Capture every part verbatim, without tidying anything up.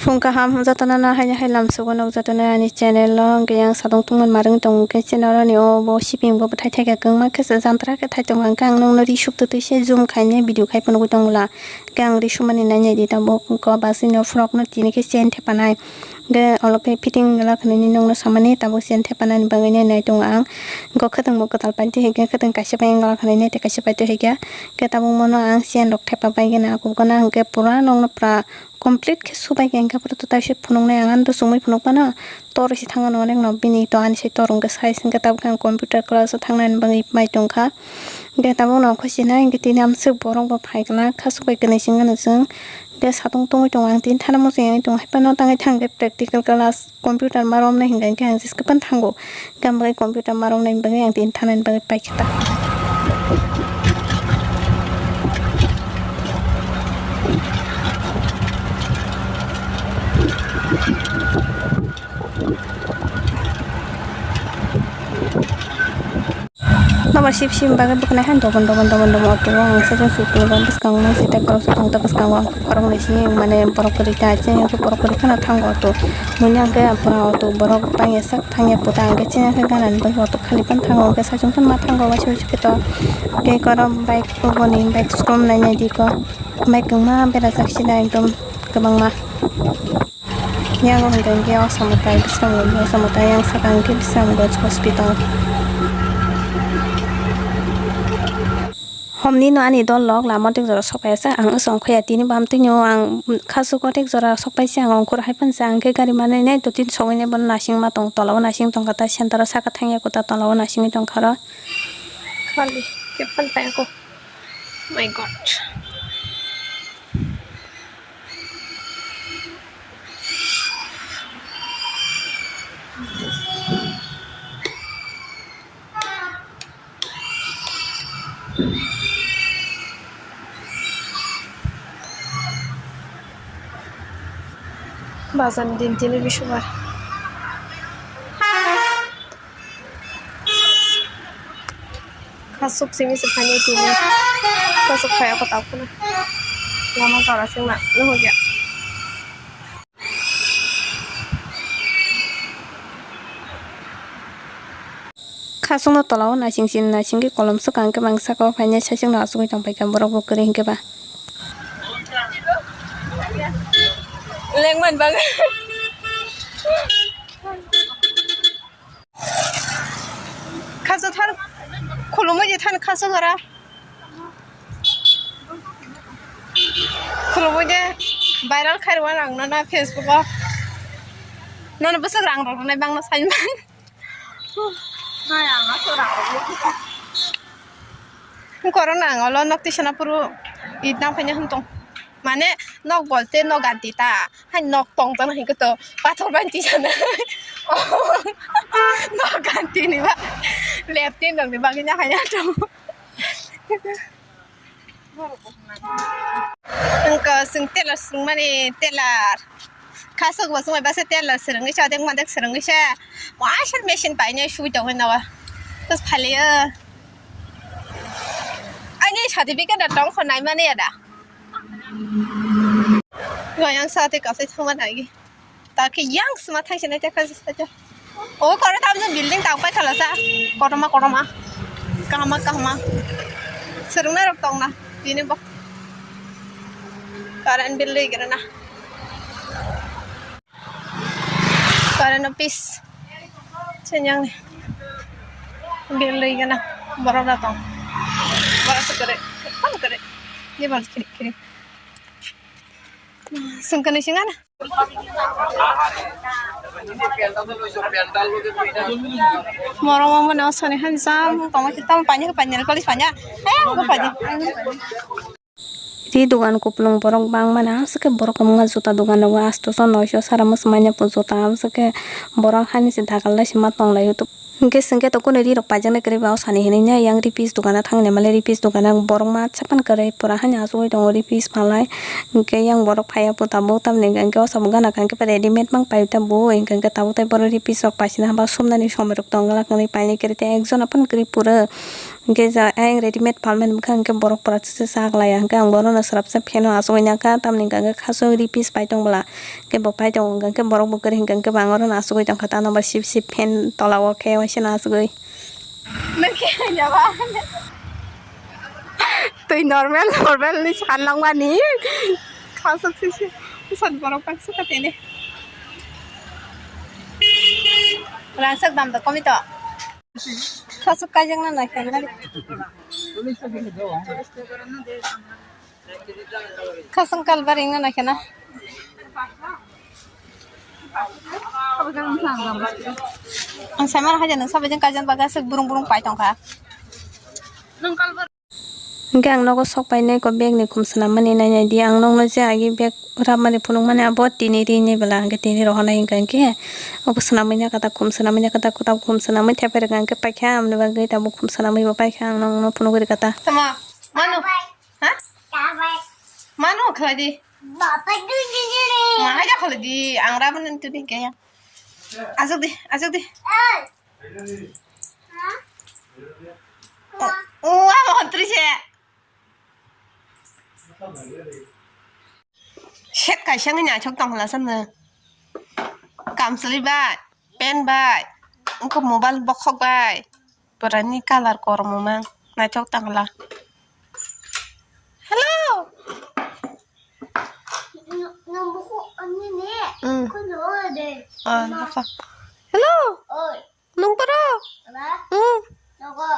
Phung kaham jotono no haino hai lamsugo nuk jotono ani channel o, hwnkhe yang sadong tongmani marwng tongo, hwnkhe channel o ni o bo shipping bo bwthai thaikha kwbangma khe se jantra khe thai tongo, hwnkhe ang nokno ri suk twtwi se zoom khainai video khai phunugwi tongo la, hwnkhe ang ri sumani nai nai di tabuk, hwnkhe o bus ni o frog no tini khe chain thepanai, hwnkhe olo khe fitting wngla khwnani nokno samani tabuk chain thepanani bagwi nai nai tongo ang, hwnkhe o khwtwng bo kwtal paitwi hwnkhe khwtwng kaisa bai wngla khwnani tei kaisa paitwi hwnkhe, hwnkhe tabuk mono ang chain rok thepa bai gana akuk gana hwnkhe pura nokno pura complete khe subai khe hwnkhe, aphuru to taisa phunuknai ang, ano to chumui phunuk mano, tor se thangmano onek no, bini to ani se tor hwnkhe size hwnkhe, tabuk khe ang computer class o thangnani bagwi mai tongkha. Hwnkhe tabuk no khusinai hwnkhe tini amswk borok bo phai glak, kha subai kwnwi singano chwng. Hwnkhe satung tungwi tongo, ang tini thana muchung yangwi tongo, haiphano tangwi thang khe practical class computer ma romnai hwnkha hwnkhe ang jeske phano thango. Hwnkhe ang bagwi computer ma romnai bagwi ang tini thanani bagwi paikha ta. Nobar sip sip bagwi bwkhanai han dobon dobon dobon dobon auto o ang sejong suk tongwi bwskango mui site khoroksa tongta bwskango ang khoroknwi si mane borok kwrwi ta chini borok kwrwi phano thango auto. Buini hwnkhe pura auto borok bangya sak thangya puta hwnkhe chini hwnkhe ganani bagwi auto khali phano thango hwnkhe saichung phano ma thango waisa waisa khe to tei oro bike boni bike showroom nainai di ko bike kwbangma berajak sida ekdom kwbangma. Yang hwnkhe hwnkhe o Samutai Bisramganj, o Samutai yang saka hwnkhe Bisramganj hospital. Homni no ani dol lok lama tik jora sokpaiya sa ang wngkha ya tini bam tini o ang khasu kotek jora sokpaisa ang ongkhor hai pansa ang khe gari manai nai to tin sogwi nai bono nasing ma tong tola o nasing tongkha ta center o saka thangya kota tola o nasingwi tongkha ro. Khali khe phan tang ko. My God. Bazar din tini bisubar. Khasuk simi se phainai tini. Khasuk phai ako tau khuna. Lama jora singma nuhukya. Khasukno tola o naising sini naising khe kolom swkang khe bang saka o phainai saichung no achugwi tong paikha borok bo kwrwi hinkhe ba. Lengmani bagwi. Khaso thar khulumui je thani khaso jora. Khulumui je viral khairwan ang nana Facebook o. Nono bwswk rang rok rwnai bangno saimani. Nai ang aswk rang rok. Korona ang olo nok tisa na puru id nang phanya hwn tong. Mane nok bolte nok ganti ta. Hai nok tong jana hingke to pathor bai tisa na. Nok ganti ni ba. Leptin rok ni bagwi na haya tong. Wngkha chwng tailor swrwngmani tailor. Khasok bo swngbai baksa tailor swrwngwi sa, odek modek swrwngwi sa. Washing machine painai sui tongwi nogo. Bus phaliyo. Ani certificate da tongkho naimani ada. Goyang sa tei kasai thangma nagi. Takhe yang sima thangsinai tei kha sasa. O koro tamjani building tangpai khalasa. Kotorma kotorma. Kahama kahama. Swrwngnairok tongna. Bini bo. Current bill rwgwrwna. Current office. Senyangni. Bill rwgwna. Borok da tong. Borok se kwrwi. Kwrwi. Ni bal khiri khiri. Sengkani sengana. Morong mangmani osoni han jam tongma se tamo panya panya kali panya. Ayang ko panya. Ri dogan kupulung borok bangmani aswk khe borok kwbangma juta dogan rogo asto so noisho sara mwswk manya po juta aswk khe borok hani se dagal lai se ma tong lai o. Hwnkhe chwngkhe to kunu ri rok paijaknai kwrwi ba o sani hinwi nai yang ri piece dukano thangwi naimale ri piece dukano borok ma chapan kwrwi pura haino achugwi tongo ri piece phalnai. Hwnkhe yang borok phaiya bo tabuk tamni hwnkhe o sabuk gana kaham khe readymade mang pai ta bo hwnkhe tabuk tei borok ri piece rok paisina hwnba sumnani somoi rok tong glak hwnwi painai kwrwi tei ekjon aphano kwrwi pura. Hwnkhe ja ayang readymade phalmani bwkha hwnkhe borok pura chwsa chaklaiya hwnkhe ang bohrokno swrapsa pheno achugwi nangkha tamni hwnkhe khasuk ri piece pai tong bwla. Khe bo pai tongo, hwnkhe borok bo kwrwi hwnkhe bangor no achugwi tongkha, ta number sip sip fan tola o khe waisa no achugwi. Twi normal normal ni san langmani. Khasuk sisi san borok baksa kha tene. Rangsak dam da komi to. Khasuk kaijak na naikha na. Khasung kalbar wngna naikhe na. Ang sai mano haino sabajang kaijak bagwi aswk burung burung pai tongkha. Hwnkhe ang nogo sok painai ko bag ni khum swnammani nainai di, ang nokno je agi bag rapmani phunukmani abo tini ri nai bwla, hwnkhe tini rohornai hwnkha hwnkhe obo swnamwi nai kata khum swnamwi nai kata kwtal khum swnamwi thepai rwkha hwnkhe paikha, amoni bagwi tabuk khum swnamwi bo paikha, ang nokno phunugwi rwkha ta. Tamo, manu. Ha? Mano khlai di. Baba dudure. Ma haja khlai di. Ang ra ban tu di kaya. Asuk di, asuk di. Wa montri se. Set kaisa ni nyachok tong la sana. Kamsli bai, pen bai, engko mobile bokhok bai. Borani colour kormo mang naithok tangla. Hello. Nang buku ani ne. Hmm. Kuno de. Ah, naka. Hello. Oi. Nung paro? Ala. Hmm. Nogo.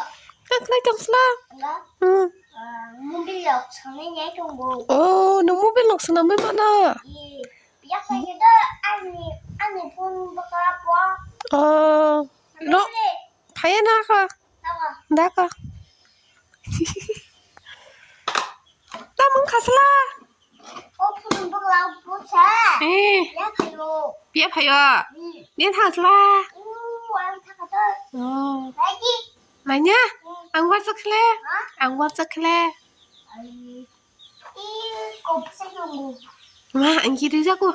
Kak nai tong sla. Ala. Hmm. Ah, mobile lok sanai nyai tong bo. Oh, nung mobile lok sanai mana? Iya. Biak lagi dah ani ani phone bakal apa? Oh. No. Phaiya na kha. Daka. Tamung khasla. O phun bwkla busa. Eh. Ya phayo. Pia phayo. Hmm. Din khasla. U, ang thakata. Oh. Lagi. Nanya? Hmm. Ang war chakhle. Ha? Ang war chakhle. Ai. Ih, kok sa yung. Ma, ang kiri jago.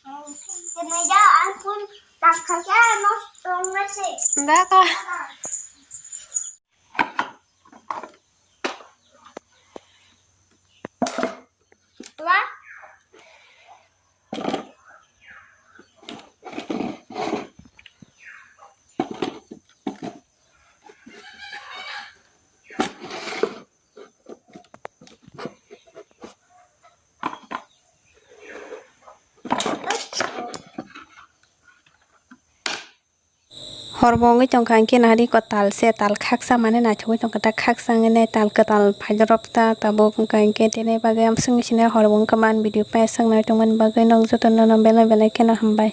Ang kiri jago. Ang pun tak kaya mas tong nasi. Daka. Hor bo wngwi tongkha, hwnkhe nahari kwtal se, tal khaksa mane naithogwi tongkha, ta khaksa wngwi nai tal kwtal phaidorop ta tabuk wngkha, hwnkhe tini bagwi amswkni sini hor bo wngkha man video paisaknai tongmani bagwi nok jotono no belai belai kheno hambai.